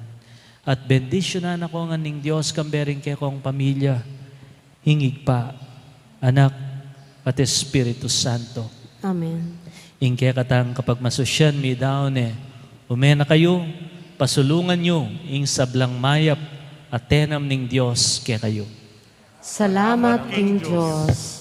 At bendisyunan na ko ngan ning Dios kambe ring kekong pamilya, ing Ibpa, Anak, at Espiritu Santo. Amen. Ing kekatang kapagmasusyan midaun ne, ume na kayu, pasulungan yu ing sablang mayap a tenam ning Dios kekayu. Salamat king Dios.